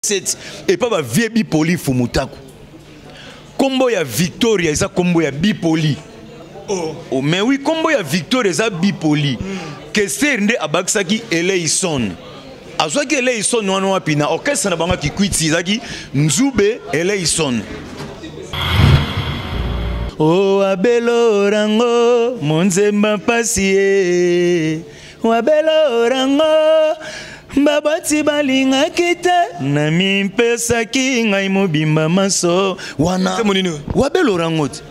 7 epa ba vieux Bipoli Fumutaku. Kombo ya Victoria eza kombo ya Bipoli. Oh. Oh, mais oui, kombo ya Victoria eza Bipoli. Kester nde abakisaki Eleison. Azwaki Eleison wana wapi na orchestre na bango Kikwiti ezalaki Nzube Eleison. Oh, abelo rango monzemba mpasi ye wabelo rango baboti balingaki te na mipesaki ngai mobimba maso wana wabelo rango te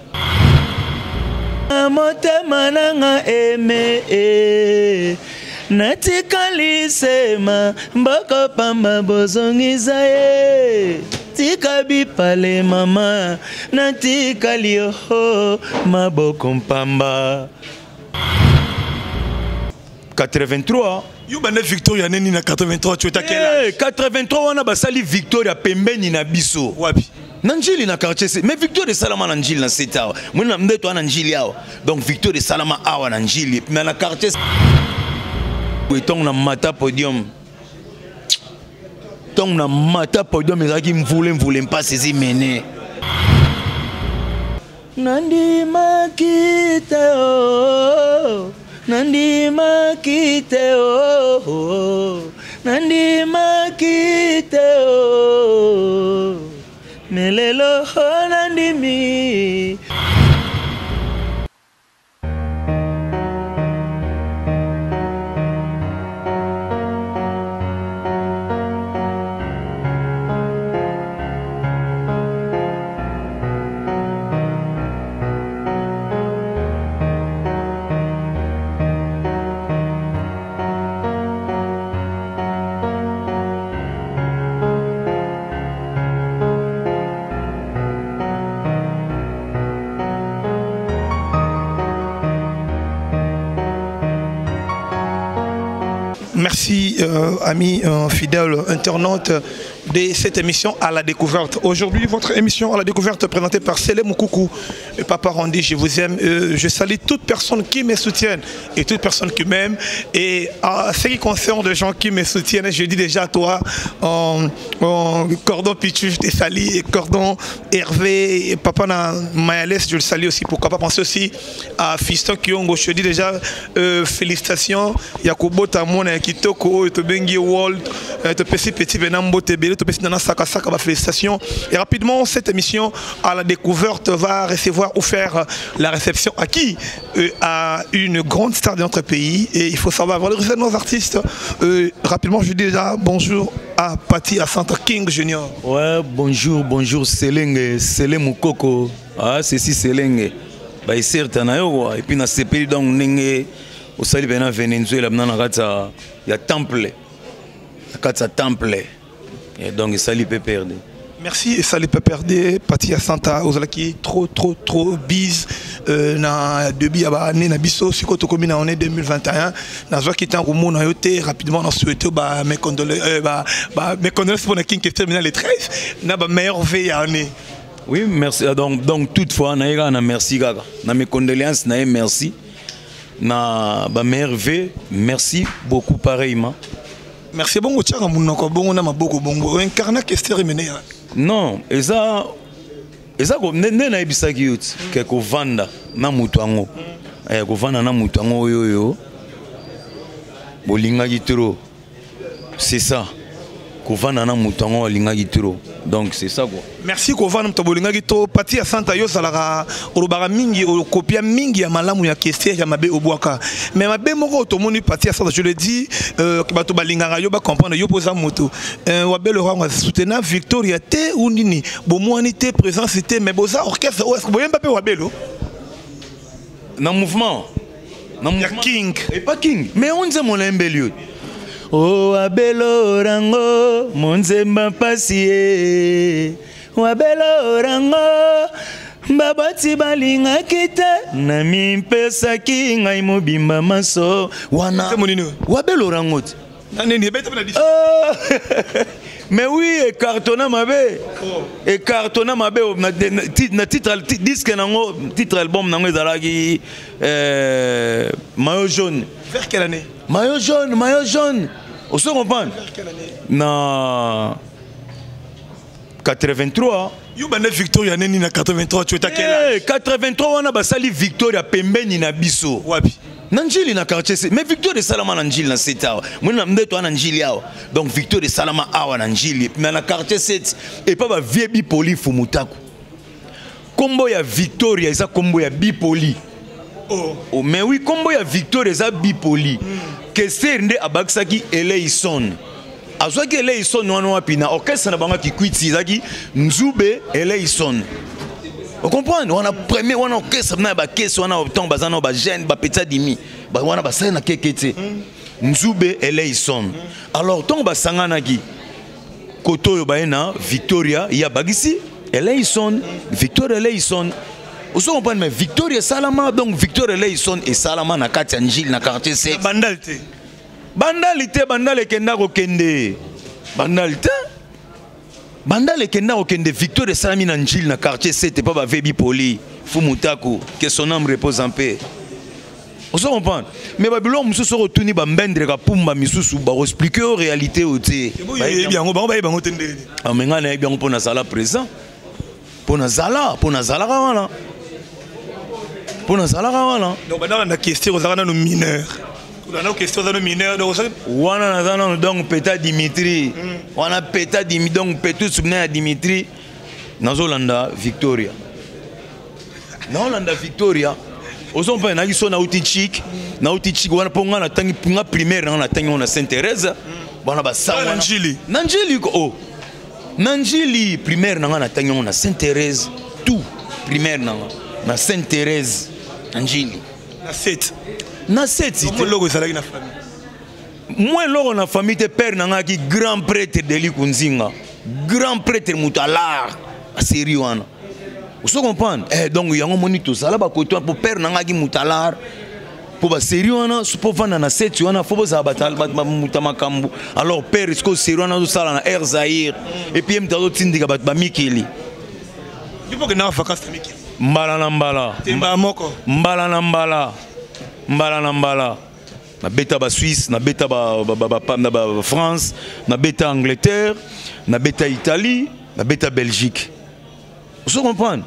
motema nanga eme e natikali sema mboko pamba bozongisa ye tika bipale mama natikali yoho maboko mpamba 83. Yo banda Victoria neni na 83, tu étais quel âge? 83 wana basali Victoria pembeni na biso. Wapi? Na Njili na quartier C. Mais Victoria esalama na Njili na 7 awa. Moni na ndeto wana Njili awa. Donc Victoria esalama awa na Njili. Mais na quartier C. Ntango na mata podium. Ntango na mata podium ezalaki mvule mvule mpasi ezimene. Nandimaki te oh, nandimaki te oh, nandimaki te oh, mais lelo nandimi. Merci, amis fidèles internautes de cette émission à la découverte. Aujourd'hui, votre émission à la découverte présentée par Célé Moukoukou et Papa Randy, je vous aime. Je salue toute personne qui me soutiennent et toute personne qui m'aime. Et en ce qui concerne les gens qui me soutiennent, je dis déjà à toi, en Cordon Pichu, je te salue, et Cordon Hervé, et Papa Mayales, je le salue aussi. Pourquoi pas penser aussi à Fiston Kiongo, je te dis déjà félicitations. Yakubo Tamona Kitoko, Tobengi World, Topesi Petit Benambo Tebele, Topesi Nana Saka Saka, bah, félicitations. Et rapidement, cette émission à la découverte va recevoir ou faire la réception à qui? À une grande star de notre pays. Et il faut savoir valoriser nos artistes. Rapidement, je dis déjà bonjour à Patty, à Santa King Junior. Ouais, bonjour, bonjour, Selenge, Sele Moukoko. Ah, c'est si Selenge. Bah, il sert à yo, quoi. Et puis, na sepeli donc, ndenge, osali pena Venezuela, na kati ya temple. Na kati ya temple. Et donc, esali PPRD. Merci, esali PPRD, Patty Santa, ozalaki trop, trop, trop bise, na début ya ba année na biso, siko tokomi na année 2021, nazwaki ntango komona yo te, rapidement na souhaité ba mes condoléances, ba, ba, mes condoléances pour na King Kester le 13, na ba meilleure veille ya année. Oui, merci. Donc toutefois, na yeka na merci kaka. Na mes condoléances, na ye merci. Na ba meilleure veille, merci beaucoup pareillement. Merci bongo tiaka munoko bongo na maboko bongo incarna Kester Emeneya. Non, eza eza ko nde na yebisaki yo ti ke kovanda na mutu yango. Kovanda na mutu yango oyo oyo bolingaki trop. C'est ça. Kovanda na mutu yango alingaki trop. Donc c'est ça quoi. Merci kovanda mutu bolingaki trop. Patty ya Santa yo salaka olobaka mingi okopia mingi ya malamu ya Kester ya mabe obwaka. Mais mabe moko tomoni Patty ya Santa, je le dis que bato balingaka yo ba comprendre yo poza moto. Wabelo rango soutenant Victoria te ou nini bomwani te présence te mais boza orchestre ou est-ce que boyemba pe Wabelo? Na mouvement. Na Ya mouvement. King. Et pas King. Mais on dit mon embelio. Oh Wabelo rango monzemba pasi. Wabelo rango babati balingaki te na mipesaki ngai mobimba maso wana. C'est mon nino. Wabelo rango te. Na nini, ebeta pe na dis. Oh. Mais oui, écartonna mabe. Oh. Écartonna mabe, oh, na, na, ti, na titre, ti, disque nango, titre album nango ezalaki, maillot jaune. Vers quelle année? Maillot jaune, maillot jaune. On se comprend? Vers quelle année? Na 83. Yo banda Victoria neni na 83, tu étais quel âge? 83 wana basali Victoria pembeni na biso. Wapi? Na Njili, na quartier C. Mais Victoria esalama na Njili na 7 awa. Moni na ndeto wana Njili awa. Donc Victoria esalama awa na Njili, mais na quartier 7 epa ba vieux Bipoli Fumutaku. Kombo ya Victoria eza kombo ya Bipoli. Oh. Oh, mais oui, kombo ya Victoria eza Bipoli. Kester nde abakisaki Eleison. Azwaki Eleison wana wapi? Na orchestre na bango Kikwiti, ezalaki Nzube Eleison. Ocomprendre? Wana premier wana orchestre na bakese wana, ntango baza na bajeune bapetits dimi wana, basali na keke te, Nzube Eleison. Alors ntango basanganaki koto oyo baye na Victoria, ya bakisi Eleison, Victoria Eleison. Ozo comprendre? Mais Victoria esalama, donc Victoria Eleison esalama na kati ya Njili, na quartier 7. Bandal te? Bandali te. Bandali ekenda kokende, bandali te, bandali ekenda kokende. Victoire esalami na Njili, na quartier 7, epa ba vieux Bipoli Fumutaku, que son âme repose en paix. Ozo comprendre? Mais babiloko mosusu, soki otuni bambendre kapumba misusu, bakoexpliquer yo réalité oyo te. Oyebi yango, bango bayebi yango te ndenge? Mais ngai nayebi yango mpo nazala présent, mpo nazala, mpo nazalaka wana, mpo nazalaka wana. Donc bandaka na question, ozalaka nano mineur, ozalaka question, oza nano mineur, donc Wana naza nano donc peta Dimitri wana, peta Dimi, donc petu sumna ya Dimitri. Nazolanda Victoria, naolanda Victoria. Ozo mpe nayaki so nauti chik, nauti chik wana, mpo nga natangi nga primaire nanga, natangi ngo na Sainte Thérèse wana basala. Na Njili? Na Njili ko, oh. Na Njili, primaire nanga natangi yango na Sainte Thérèse, tout primaire nanga na Sainte Thérèse na Njili. Na 7? Na 7. Eloko ezalaki na famille? Mwa eloko na famille te. Père na ngai aki grand prêtre Deli Kunzinga, grand prêtre, moto alar asérie wana. Ozo comprendre? Donc yango moni tozala bakoto wana, po père na ngai aki moto alar, mpo basérie wana, mpo vanda na seti wana, fo bozala moto ya makambo. Alors père sikoyo série wana azosala na Air Zaire, et puis ye moto azotindika bato bamikili. Yo mpo okendaka vacance na mikili? Mbala na mbala. Te, mbala moko? Mbala na mbala, mbala na mbala. Nabeta Basuisse, nabeta na Bafrance, nabeta Angleterre, nabeta Italie, nabeta Belgique. Ozo comprendre?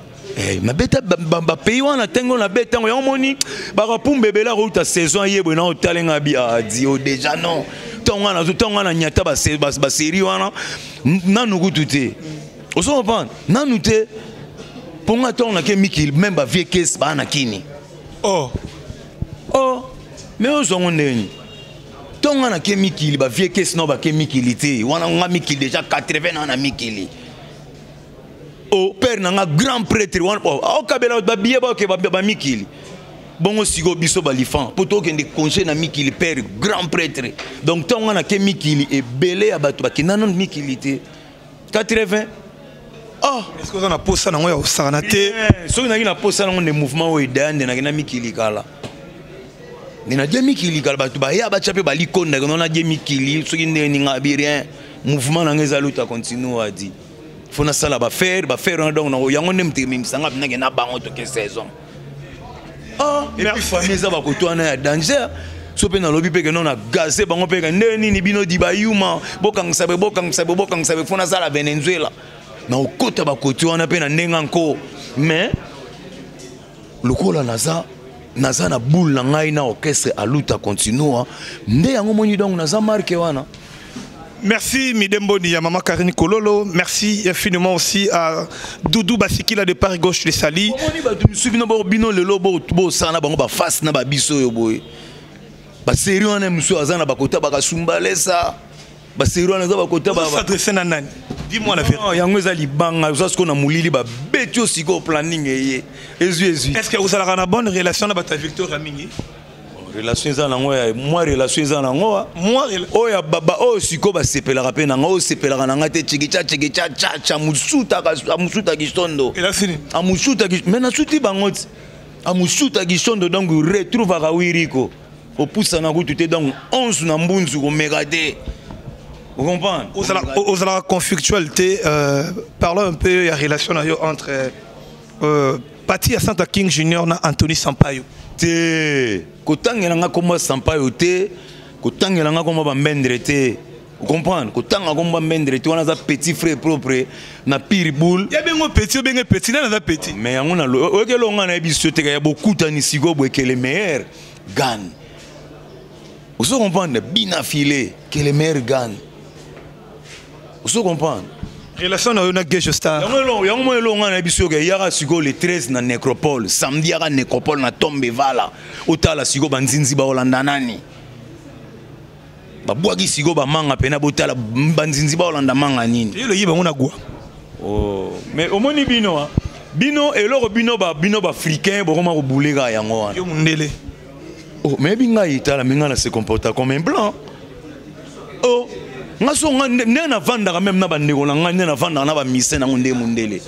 Nabeta bapays wana. Ntango nabeta yango, yango moni bakapumba ebele akouta saison ye boye na otalenga bi adi o déjà non. Ntango wana, ntango wana nyata basérie wana nanu kutu te. Ozo comprendre? Nanu te, mpo nga ntango nake mikili, même bavieux kese baa na kini. Oh. Oh, mais ozwango ndeni? Ntongo nga nake mikili, bavieux kese nao bake mikili te wana. Nga mikili déjà 80 na mikili. O père na nga grand prêtre wana aokabela babillet, baoke bamikili. Bongo sikoyo biso balifan, mpo tokende congé na mikili, père grand prêtre. Donc ntango nga nake mikili, ebele ya bato bakenda nano mikili te, 80. Oh. Est-ce que oza na posa nango ya kosakana te? Soki naki na posa nango nde mouvement oyo edaya nde nakenda mikili kala, nde nadie mikili kala. Bato baya batya mpe balikonda keno nadie mikili soki ndenge ninga abi rien. Mouvement nanga eza luta continue, adi fo nasala baaffaire, baaffaire wana. Donc yango nde moto ememisanga mpinake na bango toke saison. Ah, et puis famille eza bakoto wana ya danger. So mpe nalobi mpe keno na gaze bango mpe nde nini bino di bayuma, bokangisa be, bokangisa be, bokangisa be. Fo nasala Venezuela na okota bakoti wana mpe na ndenge nko. Mais lokola naza na boule na ngai na orchestre Aluta Continua, nde yango moni donc naza marke wana. Merci Midemboni à Maman Karine Kololo. Merci infiniment aussi à Doudou Basikila de Paris Gauche de Sali. Omoni bato misusu, bino bino lelo bosala na bango bafase na babiso oyo boye, basérie wana mosusu aza na bakota bakasumbalesa, basérie wana eza bakota. S'adresser na nani? Dis-moi la vérité. Non, yango eza libanga. Oza sikoyo na molili, babeti yo sikoyo planning eye ezwi ezwi. Est-ce que vous avez une bonne relation avec Victor Mingi? Relation eza nango ya mwa, relation eza nango ah. Moi, oyo ya baba oyo sikoyo basepelaka mpe nanga, oyo osepelaka na nga te, tchikicha tchikicha chacha, amusutaka sondo. Il a fini. Amusutaki, mais nasuti bango ti amusutaki sondo. Donc retrouvaka wiriko opusana kutu te, donc 11 na mbunzu komeka te. Ocomprendre? Aux conflictualité, parlons un peu de la relation entre Pati Santa King Junior na Anthony Sampaio. Te, kotangela nga kombo Sampaio te, kotangela nga kombo bambendre te. Comprendre, kotanga komba mbendre te, wana aza petit frère propre na pire boule. Ya bengo petit, obenge petit, nani aza petit? Mais yango na oyoki elongo nga nayebi so te, ya bokutani sikoyo boye que le meilleur gagne. Ozo comprendre, bina filet, que le meilleur gagne. Ozo comprendre? Relation na yo na Guecho Star. Yango mo elongo nga nayebi soki eyaka sikoyo le 13 na Nécropole, samedi yaka Nécropole na Tombe Vala. Otala sikoyo banzinzi baolanda nani? Babwaki sikoyo bamanga pena, botala banzinzi baolanda manga nini? Yo loyi bango na gwa. Oh, mais omoni bino, ah? Bino eloko bino ba bino ba africain bokoma kobuleka yango wana. Yo mundele. Oh, mais binga itala minga na se comporta comme un blanc. Oh, nga so nga nde na vandaka même na bandeko na nga, nde na vandaka na ba mise nango nde mundele.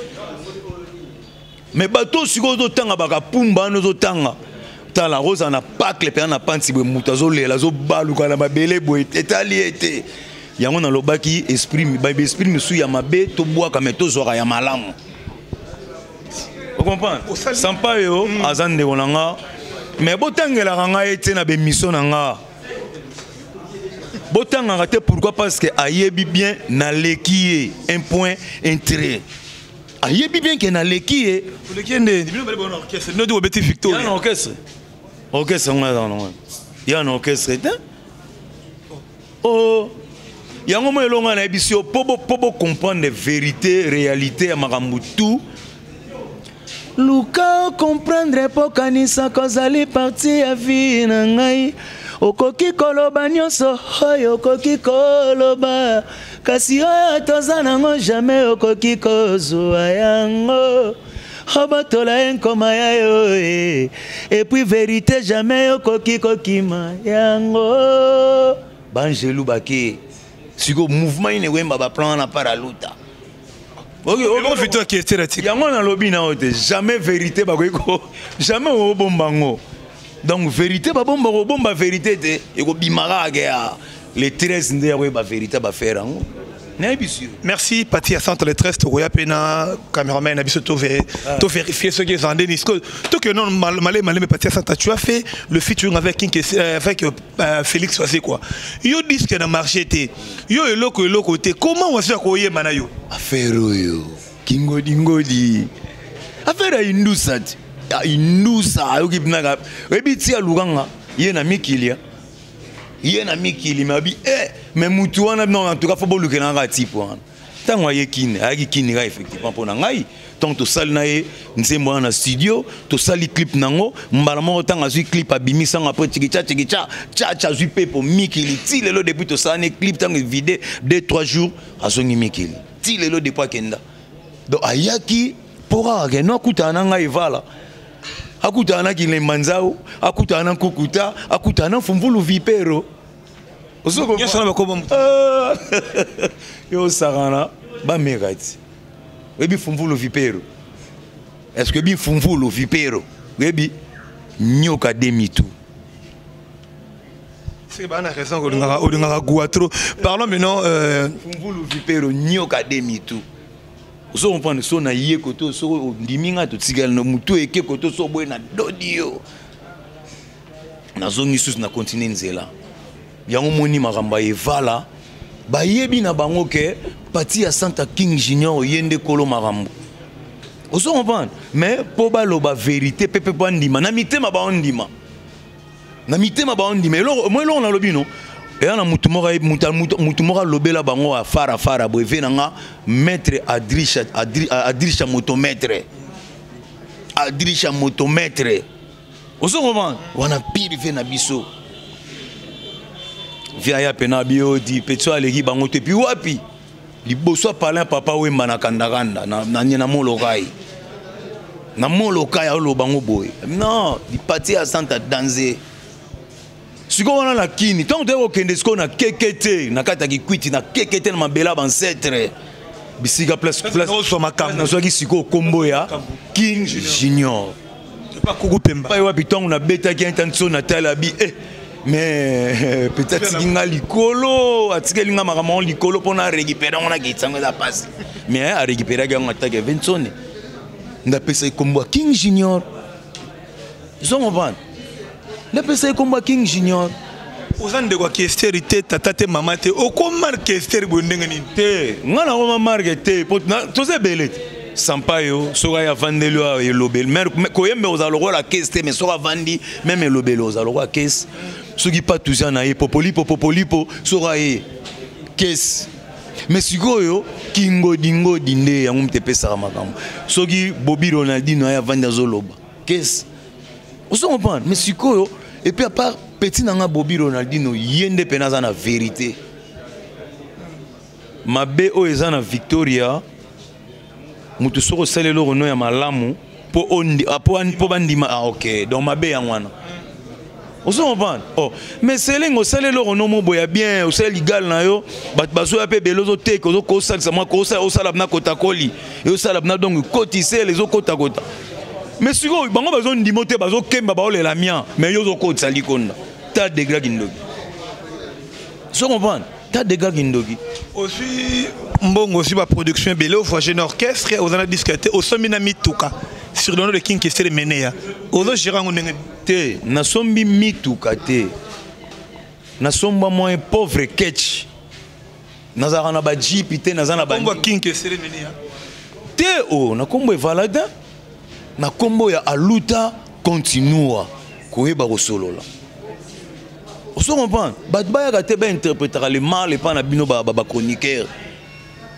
Mais bato sikoyo ozotanga bakapumba wana ozotanga. Tala rosa na pacle pe na panti boye, moto azolela azobaluka na mabele boye, etali ye te. Yango nalobaki esprit, ba esprit mosusu ya mabe tobwaka, mais tozwaka ya malamu. O comprendre? Sampaio aza ndeko na nga, mais botangelaka ngai ye te na bemission na nga. Botangaka te, pourquoi? Parce que ayebi bien naleki ye un point un trait. Ayebi bien ke naleki ye. Oleki ye nde, bino bale bona orchestre, bino te bobeti Victoria. Ya na orchestre. Orchestre ngo aza na ya na orchestre te. Oh, yango mo elonga na yebi yo po bo comprendre vérité, réalité ya makambo tout. Luka comprendre po kanisa kozali parti ya vie na ngai. Okoki koloba nyonso oyo okoki koloba, kasi oyo toza nango jamais okoki kozwa yango. Obotola ye nkoma ya yo, eh. Et puis vérité jamais okoki kokima yango. Banjelu bake siko mouvement ine wemba ba plan na paraluta. Ok, ok, ok. Victor qui était là, Yango na lobi na ote, jamais vérité ba ko, jamais obomba ngo. Donc vérité ba bomba ko bomba vérité te, e ko bimaka ke ya les 13 nde ya ko ba vérité ba faire ngo. Nayebi sûr. Merci Paty à Centre les 13 tokoya pe na cameraman na biso to vérifier ce qui est en Denis. To que non malé malé mais Paty à Centre tu as fait le featuring avec King avec Félix Wazekwa quoi. Yo disque na marché te. Yo eloko eloko te. Comment Wazekwa ko yema na yo? Affaire oyo kingodi ngodi. Affaire ya Indusa ti. Ya Indusa ayoki binaka. Oyebi ti alukanga ye na mikilia. Ye na mikili ma bi mais mutu wana non en tout cas faut bolukela nga type wana. Tango aye kini, ayaki kini ka effectivement pona ngai. Tant tosali na ye nzembo wana na studio, tosali clip nango, mbala moko tango azwi clip abimisa ngo après tchikicha tchikicha, tcha tcha azwi pepo mikili ti lelo depuis tosali clip tango vide 2 3 jours azongi mikili. Ti lelo depuis akenda. Donc ayaki pour kaka no akutana na ngai evala. Akutana na Kilemba Nzau, akutana na Nkukuta, akutana na Mfumvulu Vipero. Osoko Nyonso na bakoma moto. Yo sakana ba mekati. Oyebi Mfumvulu Vipero? Est-ce que bi Mfumvulu Vipero? Oyebi nyoka demi tout. C'est pas une raison que l'on a guatro. Parlons maintenant. Mfumvulu Vipero nyoka demi tout. Ozo comprendre so na ye koto so ndimi nga to tigala no mutu eke koto so boye na dodio. Nazongi susu na continuer nzela. Yango moni makambo ya evala bayebi na bango ke Paty ya Santa King Junior yende kolo makambo. Ozo comprendre mais po baloba vérité pepe po ndima na mitema ba ndima. Na mitema ba ndima eloko moi eloko na lobi no. Eya na mutu moko ayebi, mutu, mutu, mutu moko alobela bango ya fara fara boye, ve na nga maître Adrisha, Adri, Adrisha motomètre. Adrisha motomètre. Ozo comprendre? Wana pire ve na biso. Via ya pena biodi, petso aleki bango te, puis wapi? Liboso apalin papa Wemba na kandakanda, na, na, na Molokai. Na Molokai aloba bango boye. Non, Paty ya Santa danser. Sikoyo wana na kini, ntango toyei kokende sikoyo na kekete, na kati ya kikwiti, na kekete na mabele ya bancetre. Bisika place, Place place, nyonso ya makambo. place nazwaki sikoyo kombo ya King Junior. Epa Kuku Pemba. Epai wapi ntango nabetaki ye ntanso na tala bi, mais peut-être atiki nga likolo, atikeli nga makambo yango likolo mpo na récupérer yango na kitisa yango eza pasi. Mais a récupéraki yango atake Vinsone. Ndapesaki kombo ya King Junior. Ozo comprendre? Ndapesaki kombo ya King Junior. Oza ndeko ya Kester te, tata te, mama te, okoma Kester boye ndenge nini? Te, nga nakoma marke te, po toza ebele te. Sampayo soki aye avandeli oyo elobeli koyembe ozala lokola kese te, mais soki avandi meme elobeli ozala lokola kese. Soki patuzia na ye popolipo popolipo, soki aye kese. Mais sikoyo kingodingodi nde yango moto epesaka makambo. Soki Bobi Ronaldino aye avandi azoloba kese, ozo comprendre. Mais sikoyo, et puis à part petit na nga Bobi Ronaldino, ye nde mpena aza na vérité. Mabe oyo eza na Victoria, moto soki osali eloko no ya malamu mpo bandima, ah ok, donc mabe yango wana, ozo comprendre. Oh, mais Selenge, osali eloko no mo boya bien, osali ligal na yo, bato bazoya mpe ebele, ozoteka, ozokosalisa mwa osala na kotakoli, osala na donc kotisele ezokotakota. Mais sikoyo bango bazondima te, bazokemba, baolela mia, mais yo ozokotisa likonda ta degré kindoki, ozo comprendre, ta degré kindoki. Ozwi mbongo, ozwi baproduction ebele, ovoyage na orchestre, oza na disque te, osombi na mituka sur le nom de King Kester Emeneya, ozogere yango ndenge? Te, nasombi mituka te, nasomba mwa pauvre ketch. Nazalaka na bajipi te, naza na kombo King Kester Emeneya? Te, o na kombo Evalada, na kombo ya Aluta Continua koyeba kosolola, ozo comprendre. Bato bayaka te, bainterprétaka le mal epa na bino bachroniqueur.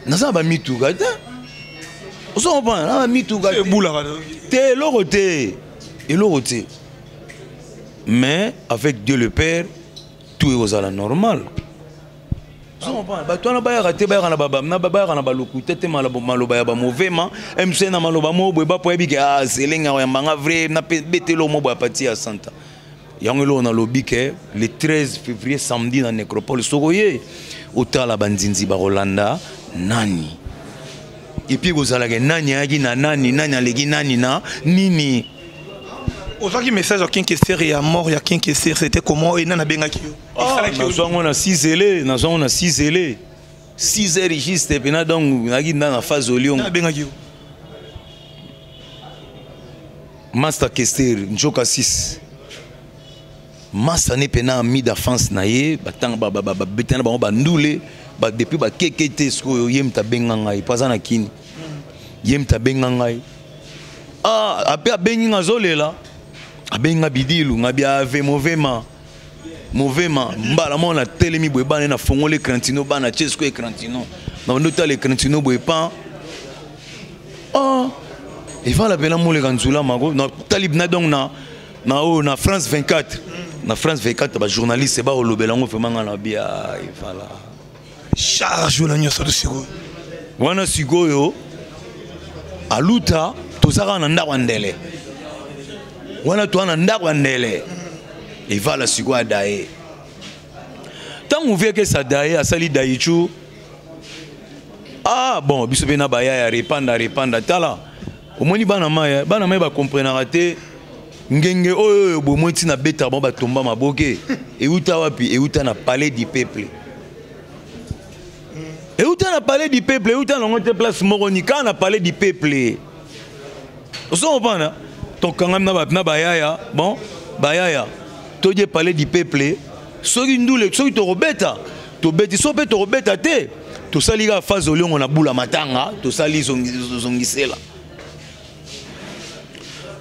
Naza na bamituka te, ozo comprendre, na bamituka ebulaka te, eloko te, eloko te. Mais avec Dieu le Père, tout ekozala normal, ozo comprendre. Bato wana bayaka te, bayaka na balokuta te, maloba ya bamovema mc na maloba mo boye, bapo yebi ke ah, Selenge oyambanga vrai na betelo mo boye apati ya santa. Yango eloko nalobi ke le 13 février, samedi, na Nécropole, soko oye otala banzinzi bakolanda nani, et puis ekozalaka nani ayaki na nani, nani aleki nani na nini. Ozwaki message ya King Kester, ya mort ya King Kester, c'était comment? E nani abengaki yo? Nazwa yango na 6 ele, nazwa yango na 6 ele, 6 heures juste mpena. Donc nayaki nda na phase oliongo. Abengaki yo? Master Kester Njoka 6, masa ne mpena ami d'enfance na ye, batanga, babetana bango bandule depuis bakeke te. Sikoyo ye moto abenga ngai mpo aza na kini, ye moto abenga ngai. Ah, ape abengi nga, azolela, abengi nga bidilu nga bia ave movema movema. Mbala moko natelemi boye, bana nafongoli écrantino, bana tie sikoyo écrantino na bando tala écrantino boye pan. Ah, evala mpena moleka nzula mako natali na donc na oyo na France 24, na France 24 bajournaliste bakolobela yango vraiment. Nga na bia evala. Charge wana nyonso to sikoyo? Wana sikoyo aluta, toza kaka na ndako ya ndele wana, toza na ndako ya ndele. Evala sikoyo adaye, ntango viekesi adaye, asali daichu. Ah bon, biso mpe na baya ya repanda repanda. Tala, omoni bana mai, bana mai bakomprenaka te ngenge oyo oyo bomoi ntina betaka bango, batomba maboke. Euta wapi? Euta na Palais du Peuple, euta na Palais du Peuple, euta nango te place moko ni kaka na Palais du Peuple, ozo comprendre. Tokangami na bayaya, bon, bayaya todie Palais du Peuple. Soki ndule, soki tokobeta, tobeti, so mpe tokobeta te, tosali kaka phase oliongo na bula matanga, tosali zongisela.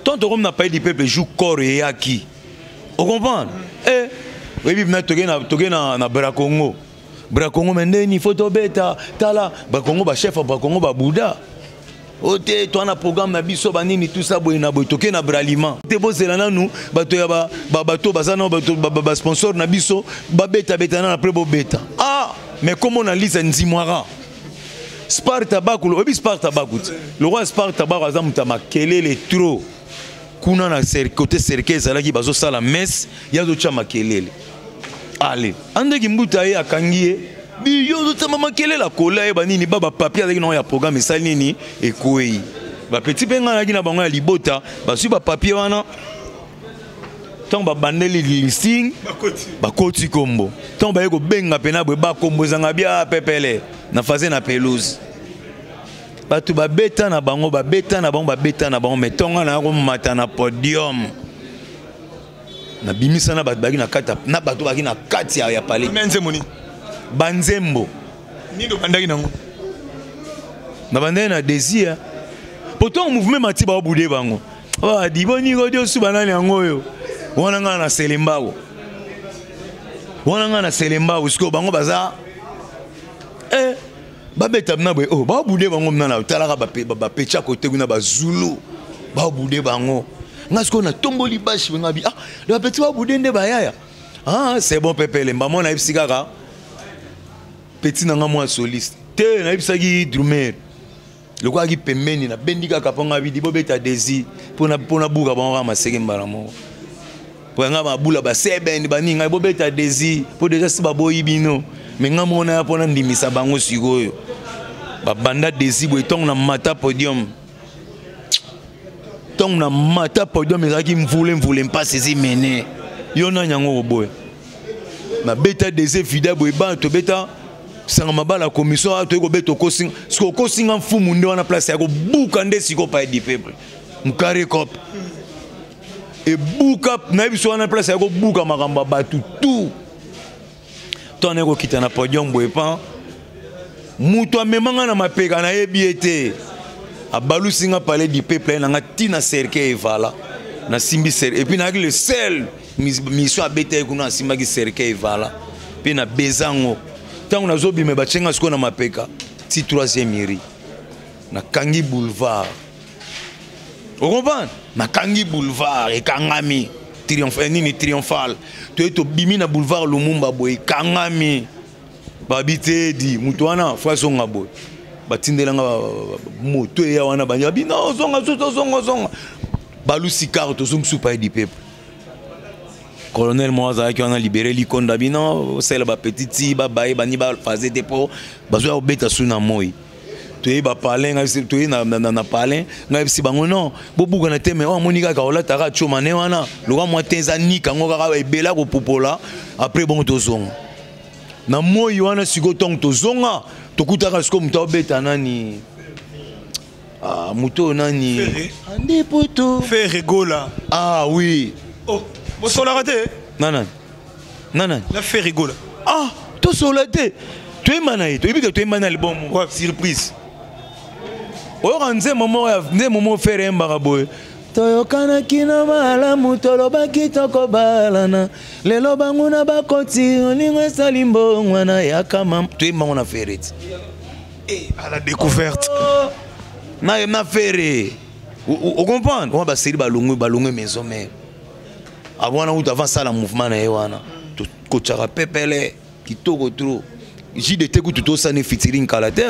Tant tokomi na Palais du Peuple, jour corps eyaki, ocomprendre, eh, oyebi bina toke na Bracongo, Bracongo me ndeni fo tobeta. Tala Bracongo, bachef ya Bracongo babuda o te, toa na programme na biso banini, tout ça boye na boye. Toke na Bralima te, bozela nanu bato ya bato baza na bato basponsor na biso babetabeta nanu, après bobeta. Ah, mais kombo na lisa nzimwara Sparta Baku, oyebi Sparta Baku te? Le roi Sparta Baku aza moto ya makelele trop kuna na côté cercueil ezalaki, bazosala messe, ye azotya makelele. Ale andeki mbuta ye akangi ye, biyo ozotama makelele, akola ye banini ba bapapier azalaki nango ya programme esali nini, ekwei. Bapeti mpe ngai nayaki na bango ya libota, bazwi bapapier wana. Ntango babandeli listing, bakoti kombo. Ntango baye kobenga mpena boye, bakombo ezanga bia pepele na phase na pelouse, bato babeta na bango, babeta na bango, babeta na bango. Mais ntongo na komata na podium, Nabimisa na bato baki na kati, na bato baki na kati ya palais. Mais nzembo nini? Banzembo. Nini obandaki nango? Na bandaki na désir. Pourtant mouvement mati ba bude bango. Ah, diboni ko dio suba nani yango oyo. Wana nga na Selembao. Wana nga na Selembao siko bango baza eh babeta na boye oh babude bango mna na talaka bapecha kote kuna bazulu babude bango nga sikoyo natomboli bashi nga bi ah bapeti babude nde bayaya ah c'est bon pepele mbamo nayebisi kaka petit na nga mwa soliste te nayebisaki drumer lokolaki pembeni nabendi kaka mpo nga bidi bobeta desi mpo nabuka bango kaka maseke mbala moko mpo yanga mabula basebende baningi ngai bobeta desi mpo deja si baboyi bino me nga moko naya mpo nandimisa bango sikoyo babanda desi boye ntongo na mata podium ntongo na mata podium ezalaki mvule mvule mpasi ezi mene yo nani yango koboya nabeta desi vida boye bana tobeta sanga mabala commission awa toyei kobeta okosinga siko okosinga mfumu nde wana place ya kobuka nde siko paye du peuple mokare cop ebuka nayebi so wana place ya kobuka makambo ya bato tout to wana ekokita na podium boye pan moto amema nga na mapeka nayebi ye te abalusi nga palais du peuple aye na nga ntina cercueil evala nasimbi cercueil epuis nayaki le seul mission abetaki kuna asimbaki cercueil evala mpe na bezango ntango nazobima batye nga sikoyo na mapeka ti troisième iri nakangi boulevard okomprendre nakangi boulevard ekangami triomphe eh, nini triomphal toye tobimi na boulevard lumumba boye ekangami babi te di moto wana fo azonga boye batindela nga moto eya wana babi no ozonga susu ozonga ozonga balusi kar tozongi supa ye du peuple colonel moko azalaki wana libere likonda bino osala bapetit ti babaye bani bafaze te mpo bazoya kobeta su na moi toye bapalin toye na, na, na, na palin ngai yebisi bango non bobukana te me oyo amoni kaka olataka coma ne wana loka mwa te eza nika yango kaka ebele akopupola après bongo tozonga na moi wana sikoyo ntango tozonga tokutaka sikoyo moto aobeta nani ah, moto oyo nani ande poto Ferre Gola ah oui oh bosolaka te nanani nanani na Ferre Gola ah tosola te toyemba na ye toyebi ke toyemba na album ouais. Surprise oyoka nzembo moko ya nzembo moko Ferre eyembaka boye toyokanaki na malamu tolobaki tokobalana lelo banguna bakoti olingo esali mbongwana yaka mama toyembango na Ferre ti Eh, à la découverte. Oh, na na Ferre. O comprendre? Wana baseli balongwe balongwe maison mère. Wana uta avant sala mouvement na ye wana. Tokotyaka pepele kitoko trop. JDT kutu tosani featuring kala te.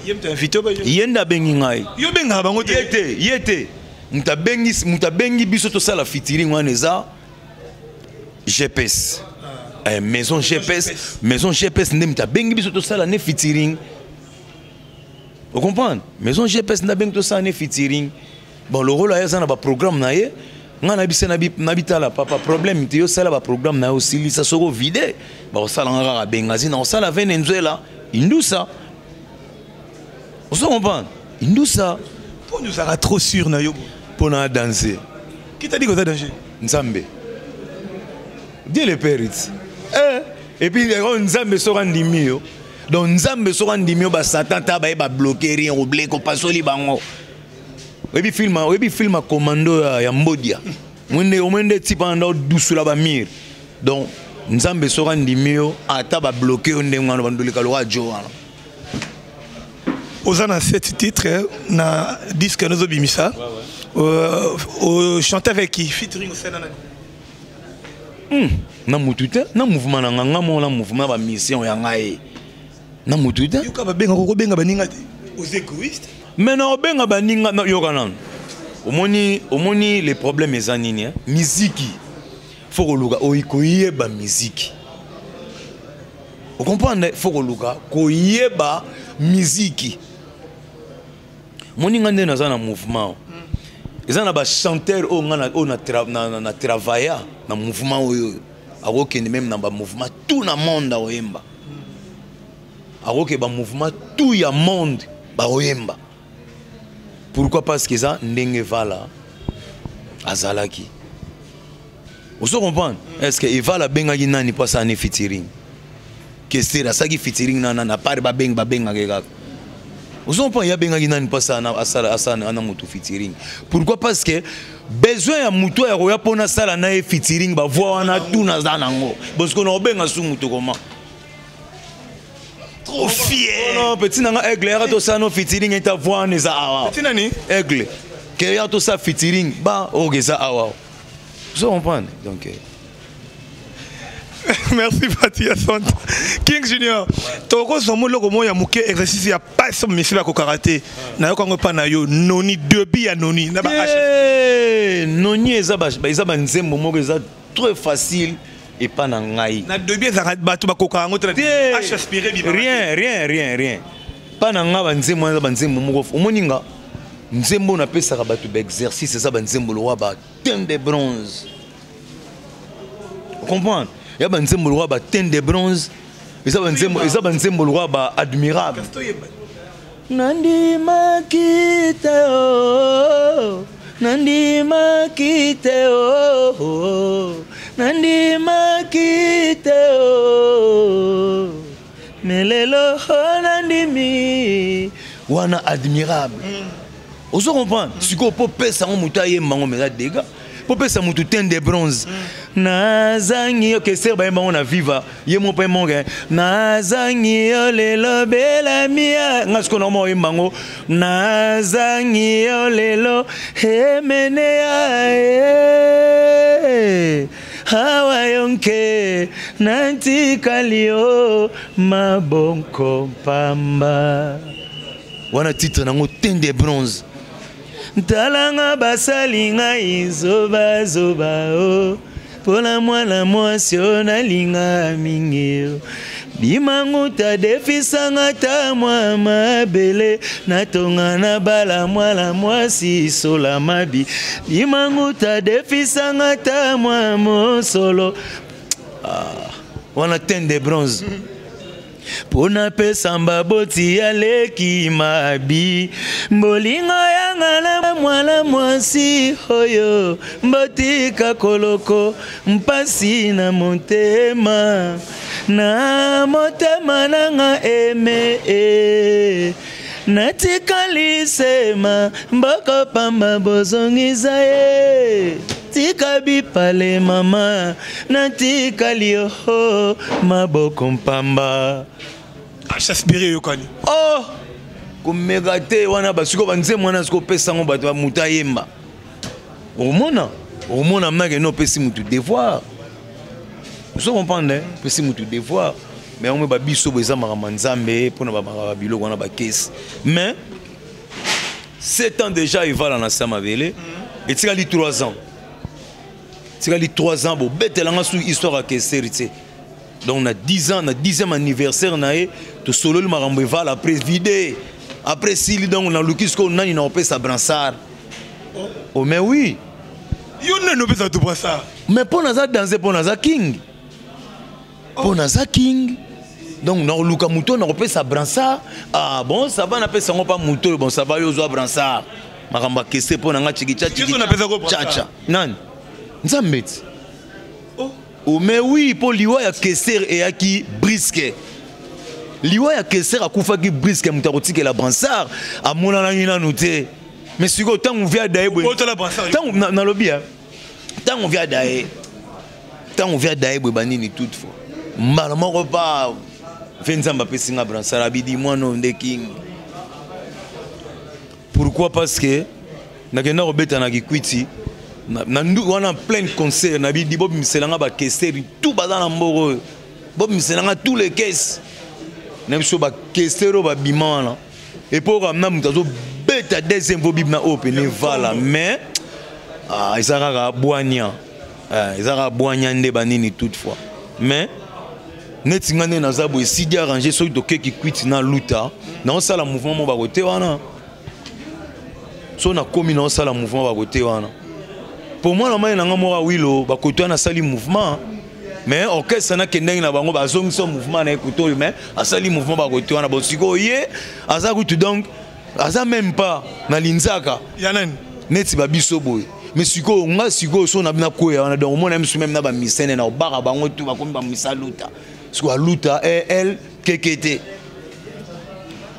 Ye moto invité ba ye nde abengi ngai. Yo bengaka bango te. Ye te, ye te. Moto abengi moto abengi biso tosala featuring wana eza GPS. Ah. Eh, maison GPS, maison GPS nde moto abengi biso tosala ne featuring. O comprendre? Maison GPS nde abengi tosala ne featuring. Bon, le rôle aza na ba programme na ye. Nga na biso na bitala papa problème te yo sala ba programme na yo osilisa soko vide bakosala nga kaka Bengazi na osala Venezuela indusa. Ozo comprendre? Indusa. Mpo ozalaka trop sûr na yo. Mpo na danser. Qui t'a dit que oza danger? Nzambe. Dieu le Père it. Eh, et puis oh, Nzambe soka ndimi yo. Donc Nzambe soka ndimi yo ba Satan ta ba ba bloquer rien roble ko pasoli bango. Oyebi film, oyebi film commando ya, ya Mbodia. Mwende omwende tipa nda dusula ba mire. Donc Nzambe soka ndimi yo ata ba bloquer yo ndenge wana bandoleka loka jo wana. Oza na sept titres na disque nozobimisa. Ouais, ouais. Euh, chanter avec qui? Featuring osala nani? Na mutu te na mouvement na nga nga moko na mouvement ba mission ya ngai na mutu te yoka babenga kokobenga baninga te oza égoïste mais na obenga baninga na yoka nanu omoni omoni le problème eza nini eh? Miziki fo koluka oyi koyeba miziki ocomprendre fo koluka koyeba miziki moninga nde naza na mouvement eza na bachanteur oyo nga oyo na travailla na mouvement oyo akokende meme na bamouvement tout na monde akoyemba akoke bamouvement tout ya monde bakoyemba pourquoi parce que eza ndenge vala azalaki Ozo comprendre? Est ce que Eval abengaki nani mpo asala ne featuring? Kester asalaki featuring na nani? Apart babengi babengaki kaka. Ozo comprendre? Ye abengaki nani mpo asala asala asala na moto featuring? Pourquoi? Parce que besoin ya moto ya koya mpo nasala na ye featuring, bavoi wana tout naza nango. Bosiko na obenga su moto koma? Trop fier. Non, petit nanga Aigle yaka tosala no featuring, eta voix wana eza awa. Petit nani? Aigle. Ke yaka tosala featuring ba oyo eza awa. Ozo comprendre? Donc Merci Fatih Asante. King Junior, tokozwa moloko moko ya moke, exercice ya passe misila kokaka te. Nayoka yango epa na yo noni debut ya noni na ba H. Noni eza ba eza ba nzembo moko eza très facile epa na ngai. Na debut ezalaka bato bakokaka yango te na H aspiré bima. Rien, rien, rien, rien. Pa na nga ba nzembo eza ba nzembo moko omoni nga nzembo napesaka bato ba exercice eza ba nzembo lokola ba teint de bronze. Comprendre? Ya ba nzembo lokola ba teint de bronze, eza ba nzembo lokola ba admirable. Nandimaki te oh, nandimaki te oh, nandimaki te oh, mais lelo nandimi wana admirable. Ozo comprendre? Sikoyo po pesa ngo moto ayemba ngo meza dégâts. Po pesa moto teint de bronze. Nazangi yo kester bayemba ngo na viva ye mo pe monge nazangi yo lelo bela mia nga sikoyo na mo oyemba ngo nazangi yo lelo emene ya e awa yonke nantikali yo mabonko pamba. Wana titre nango teint de bronze. Ntalanga basali ngai zoba zoba o mpona mwana mwasi oyo nalinga mingi o bimanguta defisanga ta mwa mabele natonga na bala mwana mwasi sola mabi bimanguta defisanga ta mwa mosolo. Wana teint de bronze. Pona pesa mbaboti ya leki mabi bolingo yanga na mwana mwasi oyo mbotika koloko mpasi na motema na motema nanga eme e natikali sema mboko pamba bozongisa ye tika bipale mama natikali yo maboko mpamba. Aspiré yokani. Oh komeka te wana basiko banzembo wana siko pesa ngo bato ba mutu ayemba. Omona omona mnake no pesi mutu devoir. Ozo comprendre hein? Pesi mutu devoir. Mais on ba biso bo eza makambo nzambe pona ba makambo biloko wana ba caisse. Mais 7 ans déjà evala na Samabele et tikali 3 ans. Tikali 3 ans bo betelanga sous histoire ya Kester te. Donc na 10 ans, na 10e anniversaire na ye, to sololi makambo evala après vidé. Après sili donc na luki sko nani na opesa brassard. Oh mais oui. Yo nani opesa to brassard? Mais pour naza danser pour naza king. Pour naza king. Donc na luka muto na opesa brassard. Ah bon ça va na pesa ngo pa muto bon ça va yo zo brassard. Makambo kese pour na nga chikicha chikicha. Chacha. Nani? Nzambe ti. Oh mais oui pour liwa ya Kester et aki brisque. Liwa ya Kester akufaki brisque muta kotikela brassard amonana ni nanu te. Mais siko tangu via daye boye. Otala brassard. Tangu na lobi hein. Tangu via daye. Tangu via daye boye banini toutefois. Mbala moko pa ve Nzambe apesi nga brassard abidi mwana nde king. Pourquoi? Parce que nakenda kobeta na Kikwiti na ndu wana plein concert na bidi bob miselanga ba kesteri tout baza na mboko oyo. Bob miselanga tous les caisses. Na biso ba kestero ba bima wana. Et pour ramna mutu azo beta deuxième vo bib na open vala mais ah ezaka ka bwanya. Ah ezaka bwanya nde ba nini toutefois. Mais neti nga nde naza boye sidi arranger soki toke Kikwiti na luta na osala mouvement mo ba kote wana. So na komi na osala mouvement ba kote wana. Pour moi na mai na nga moko wilo ba kote wana sali mouvement mais orchestre na kendenge na bango bazongisa mouvement na écouter mais asali mouvement ba kote wana bon siko ye aza kutu donc aza même pas na linzaka ya nani neti ba biso boye. Mais sikoyo nga sikoyo so na bina koya wana, donc omona misu même na bamisene na obaka bango tu bakomi bamisa luta. Sikoyo aluta el keke te,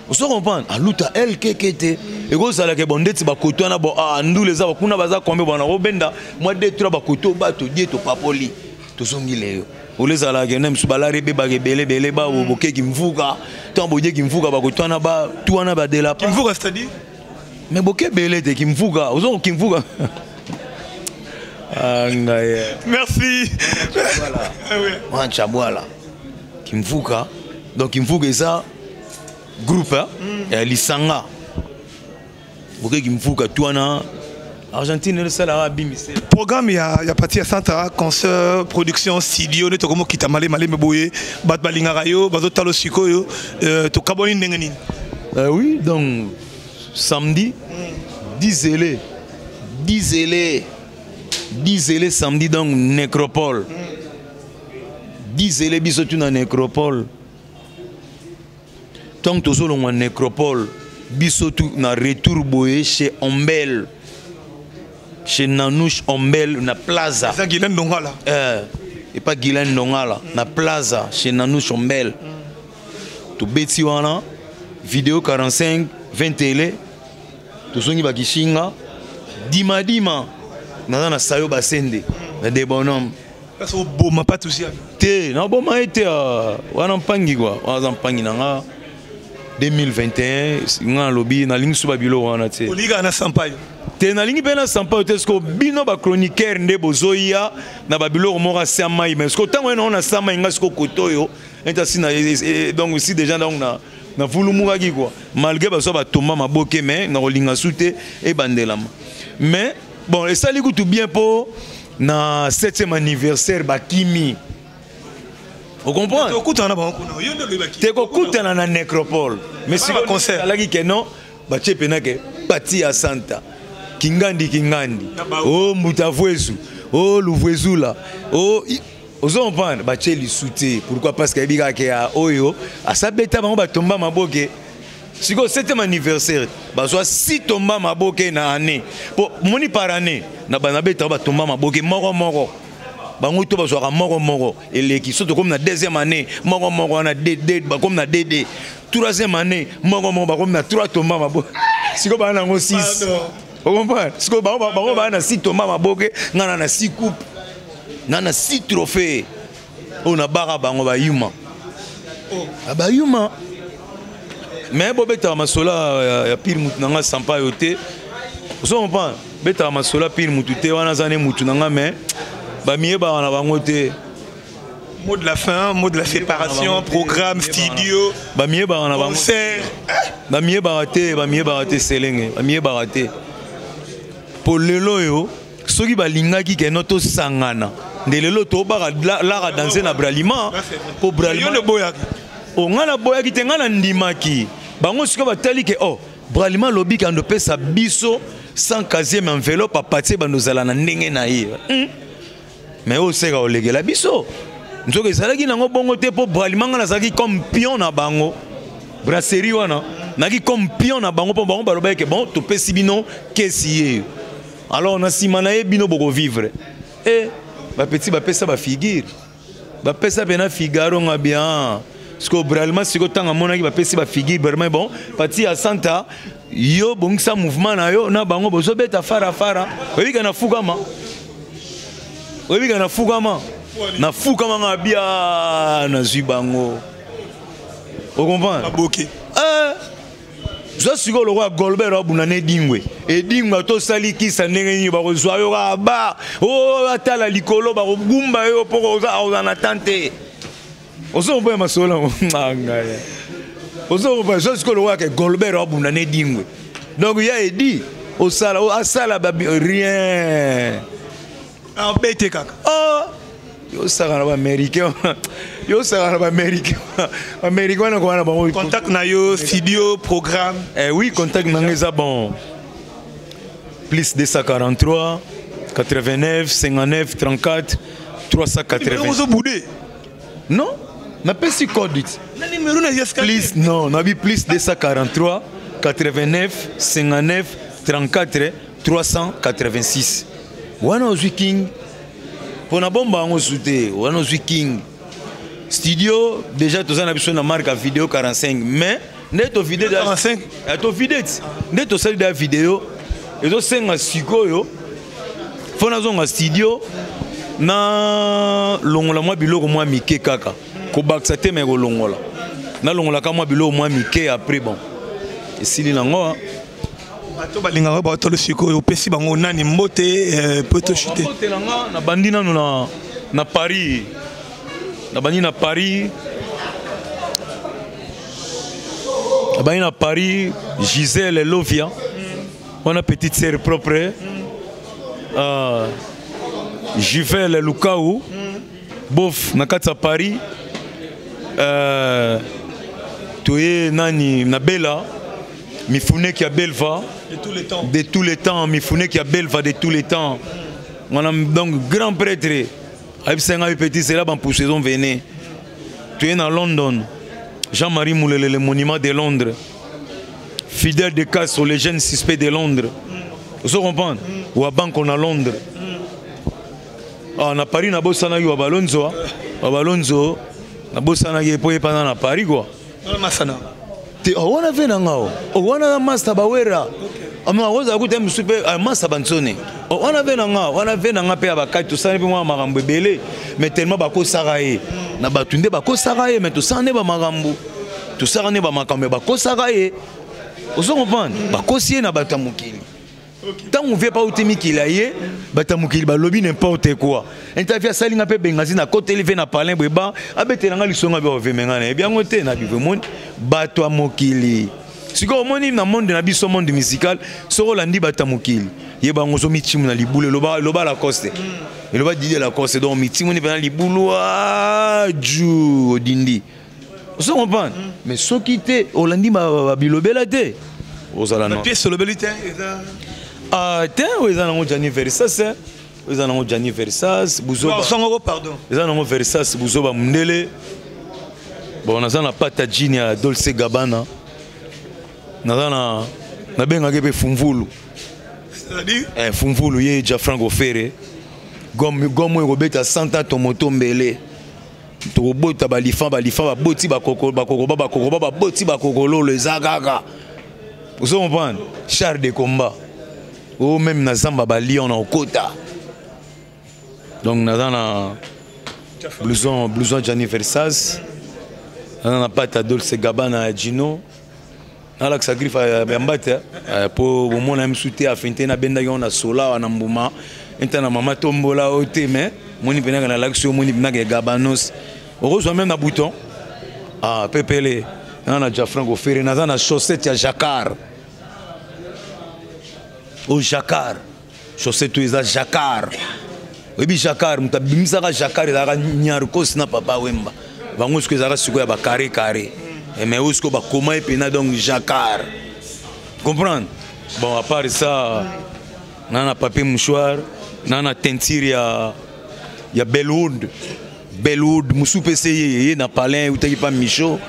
ozo comprendre, aluta el keke te. Ekozalaka bon ndeti bakoto wana, bon, ah, ndula eza kuna, baza kombe bona kobenda mwa deux trois bakoto, bato die topapoli, tozongi leyo. Olo ezalaka na misu balari ebebaka ebele ebele, bokeki mvuka, ntango boyeki mvuka, bakoto wana tu wana badela. Kimvuka, c'est-à-dire? Mais boke ebele te, kimvuka, ozo kimvuka. Ah, ngai. Merci. Wana Chabwala kimvuka. Donc kimvuka eza groupe, hein? Ya lisanga boke kimvuka tu wana Argentine esalaka abimisela. Programme ya parti ya centre, concert, production, studio nde tokomokita malema malembe boye. Bato balingaka yo, bazotala sikoyo, tokaboni ndenge nini? Oui, donc samedi 10 ele 10 ele 10 ele samedi, donc nécropole, 10 ele, biso tu na nécropole. Ntango tozolongwa nécropole, biso tu na retour boye chez Ombel, chez Nanouche Ombel na Plaza. Eza Guylaine Ndongala. Epa Guylaine Ndongala na Plaza, chez Nanouche Ombel. Tobeti wana video 45 20 ele, tozongi bakishinga dimadima, naza na sayo basende na de bonhomme. Parce oboma pas tousi. Te, naboma ye te. Ah, wana mpangi kua, wana aza mpangi na nga. 2021 nga nalobi nalingi so babiloko wana te. Olingaka na Sampayo? Te, nalingi mpe na Sampayo te. Siko bino bachroniqueur nde bozoya na babiloko moko asia mai, mais siko ntango ye nango na sa mai, nga siko kote oyo ete asi na donc si déjà donc na navulumukaki quoi, malgré bazwa batomba maboke, mais nakolinga su te ebandelama. Mais bon, esali kutu bien mpo na 7e anniversaire bakimi, ocomprendre? Okutana na bango kuna, yo nde olobaki. Te, kokutana na nécropole, mais Bana concert. alaki ke non, batie pena ke pati ya santa kingandi kingandi. Na bao. O mbuta vwezu, o luvwezula, o ozo comprendre, batie lisu te. Pourquoi? Parce que ayebi kaka ke ya oyo asabeta bango batomba maboke. Sikoyo 7e anniversaire bazwa si tomba maboke na année, po moni par année na bana betaka batomba maboke moko moko, bango to bazwaka moko moko eleki. So tokomi na deuxième année, moko moko wana dd, bakomi na dd. Troisième année, moko moko, bakomi na trois tomba maboke. Sikoyo baa nango 6. Pardon. Ocomprendre? Sikoyo bango baa na 6 tomba maboke, nga na 6 coupe, na 6 trophée oyo nabaka bango bayuma. Ah, bayuma. Mais bobetaka masolo ya pire mutu na nga Sampa yo te, ozo comprendre, betaka masolo ya pire mutu te, wana aza ne mutu na nga, mais bamiyebaka na bango te. Mot de la fin, mot de la séparation, programme, studio, Bamiyebaka na bango. concert. Bamiyebaka te, bamiyebaka te, selenge bamiyebaka te. Po lelo oyo soki balingaki keno tosangana nde lelo tobaka lara danse na Bralima po Yo Bralima nde boyaki. O, ngai naboyaki te, ngai nandimaki bango. Sikoyo batali ke o Bralima alobi ke andopesa biso sans casier, enveloppe apatie bando ozala na ndenge na ye. Mais oyo seka olekela biso, nzoka ezalaki nango bongo te, mpo Bralima ngai nazalaki comme pion na bango, brasserie wana naki comme pion na bango, mpo bango balobaki ke bon, topesi bino kesi ye, alors na nsima na ye bino bokovivre. E bapeti bapesa bafigure, bapesa mpena figaro nga bien. Sikoyo Bralima, sikoyo ntango amonaki bapesi bafigure vraiment, bon, pati ya santa, yo bongisa mouvement na yo na bango, bozobeta farafara. Oyebika na fukama, oyebika na fukama, na fukama nga bia nazwi bango, ocomprendre? Maboke. Eh, zwa sikoyo lokola Golbert abunda na Edingwe. Edingwe atosali kisa ndenge nini, bakozwa yo kaka ba o atala likolo, bakogumba yo mpo oza na tan te. Ozokoboya masolo yango ngai, ozokoboya. Zwa sikoyo lokola ke Golbert abunda na Edingwe, donc ya edi osala asala rien. Abete kaka. Ah, yosaka na baaméricain, yosaka na baaméricain, baaméricain wana kowana bango. Contact na yo, studio, programme. Eh oui, contact na nga eza bon, plus 243 89 59 34 380. Ozobude. Non, napesi code ti. Na numéro na yeska. Plus, non, nabi plus 243 89 59 34 386. Wana ozwi king mpo na bomba yango su te. Wana ozwi king studio déjà, toza na biso na marque ya video 45, mais nde tovide 45? Tovide ti nde tosali da video. Ezosenga sikoyo fo nazonga studio, nalongola mwa biloko mwa mike kaka, kobakisa te, me kolongola, nalongolaka mwa biloko mwa mike. Après, bon, esili nango. Bato balingaka baotolo sikoyo, opesi bango nani mbote po toshite? Mbote na nga, nabandi nanu na Paris, nabandi na Paris, nabandi na Paris, Gisèle Lovia wana, petite sœur propre, Juvele Lukau bof na kati ya Paris, toye nani na Bela Mifuneki ya Belva de tous les temps. De tous les temps, Mifuneki ya Belva de tous les temps wana. Donc grand prêtre ayebisa ngai: petit, c'est là bampusu ezonvene. Toye na London, Jean-Marie Moulele, le monument de Londres, Fidèle de Castro, les jeunes suspects de Londres, ozo comprendre, wa banko na Londres. Ah, na Paris nabosanaki wa Balonzo, wa Balonzo nabosanaki epo yepana na Paris quoi. Masana. Te, wana ve na nga o wana na master bawera ama ozala kuta mosusu mpe masa banzone wana ve na nga, wana ve na nga mpe ya bakati. Tosali mpe mwa makambo ebele, mais tellement bakosaka ye na bato nde bakosaka ye, mais tosala nde bamakambo, tosala nde bamakambo ya bakosaka ye, ozo comprendre, bakosi ye na bato ya mokili. Ntango vie pa uti mikili aye, bato ya mokili balobi n'importe quoi. Interview asalinga mpe Bengazi, nakoteli ve na palin boye, ba abetelanga lisongo abe oveme nga nayebi yango te. Na bivo omoni bato ya mokili sikoyo, omoni na monde na biso, monde musical, soki olandi bato ya mokili, yeba yango, ozomitimu na libulu. Eloba Lacoste, eloba Didier Lacoste. Donc mitimuni mpena libulu aju odindi, ozo comprendre. Mais soki te olandi babilobela te, ozala na pièce olobeli te eza? Ah te, oyo eza nango Gianni Versas, oyo eza nango Gianni Versas buzoba. Songoko, pardon. Eza nango Versas buzoba mundele. Bon, naza na pata jini ya Dolce Gabana, naza na nabengaki mpe Fumvulu. C'est-à-dire? Eh, Fumvulu ye Jafranco Ferre gomme gomme oyo ekobeta 100 ans, tomoto mbele tokobota balifan balifan baboti bakoko bakokoba bakokoba baboti bakokololo eza kaka, ozo comprendre, char de combat o même na zamba balion na okota. Donc naza na blouson Gianni Versas, naza na pate ya Dolce Gabana ya Gino, nalakisa griffe ya mbate mpo bomona misu te. Afin te nabendaki yango na sola wana mbuma enta na mama tombola oyo te, mais moni mpenaka nalakisi yo, moni mpenaka ya Gabanos, okozwa même na bouton. Ah, pepele naza na Jafranco Ferre, naza na chaussette ya jacquard o jacquard, chaussette oyo eza jacquard. Oyebi jacquard, moto abimisaka jacquard ezalaka Nyarkos na Papa Wemba. Bango sikoyo ezalaka sikoyo ya bacarré carré, mais oyo sikoyo bakoma ye mpena, donc jacquard, comprendre. Bon, à part ça, na papier mouchoir, na teinture ya Bellwood, Bellwood mosusu mpe se ye na palin eutaki pa Micho,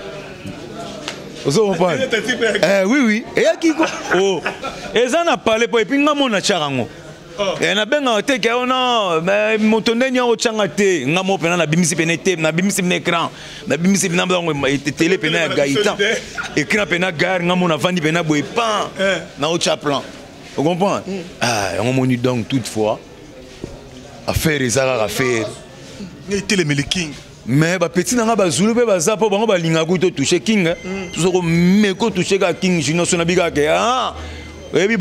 ozo comprendre. Eh, oui, eyaki ko oh eza na palais po et puis nga mona tiaka yango. Eh, nabengaka te ke ono moto ndeni yango otyanga te. Nga mo mpena nabimisi pene te, nabimisi pene écran, nabimisi pena bango télé pena ya Gaïtan, écran pena gare. Nga mo navandi pena boye pan na otya plan, ocomprendre. Ah, yango moni. Donc toutefois affaire eza kaka affaire. Etelemeli king. Mais bapeti na nga bazulu mpe baza mpo bango balingaka kuta otouche king, soko meko otouche kaka king junior, so nabi kaka ke ah, oyebi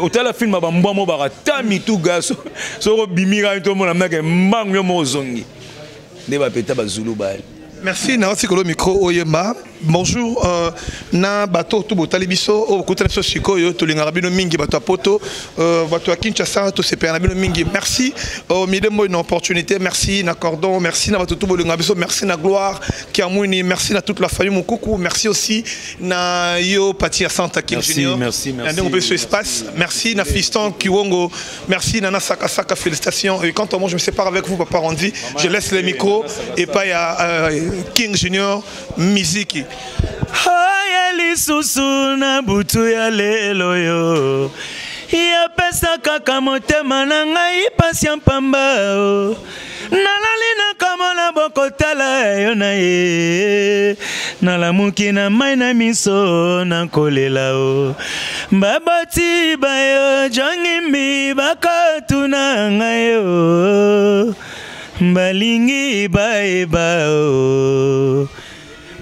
otala film ya bambwa mo baka ta mituga, soko obimi kaka tomona mnake mbangu yo moko ozongi nde bapeta bazulu bali. Merci na otikolo micro oyemba. Bonjour na bato tu botali biso oyo bokutana biso sikoyo, tolingaka bino mingi, bato ya poto, bato ya Kinshasa, tosepela na bino mingi. Merci midembo na opportunité, merci na cordon, merci na bato tu bolingaka biso, merci na Gloire Kiamwini, merci na toute la famille Mokuku, merci aussi na yo Pati ya Santa King Merci, Junior. merci, merci. Ndenge opesi espace, merci na Fiston Kiwongo, merci Nana Saka Saka, félicitations. Et quant à moi, je me sépare avec vous, Papa Randy, je laisse les micros et pas ya King Junior Miziki. Oye lisusu na butu ya lelo yo. Yapesa kaka motema na ngai pasi ya mpamba o. Nalali na komona bokotala yo na ye, nalamuki na mai na miso na kolela o. Baboti bayo jongimbi bakotuna ngai o, balingi bayeba o.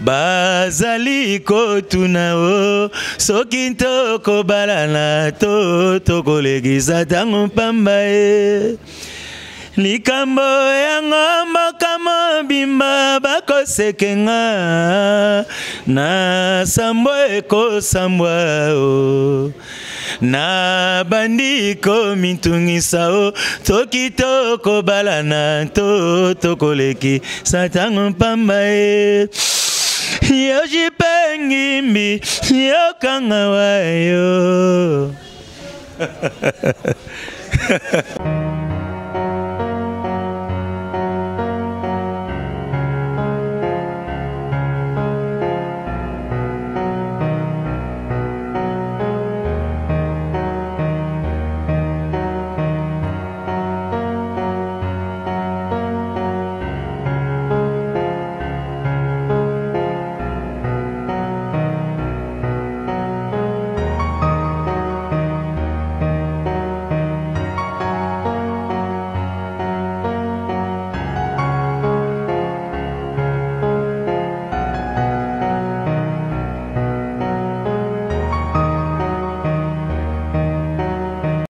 Bazali kotuna o, soki tokobalana to tokolekisa ntango mpamba e. Likambo yango mboka mobimba bakosekenga na sambo ekosambwa o. Na bandi komitungisa o, toki tokobalana to tokolekisa ntango mpamba e. Yo jipengimbi yokanga wayo.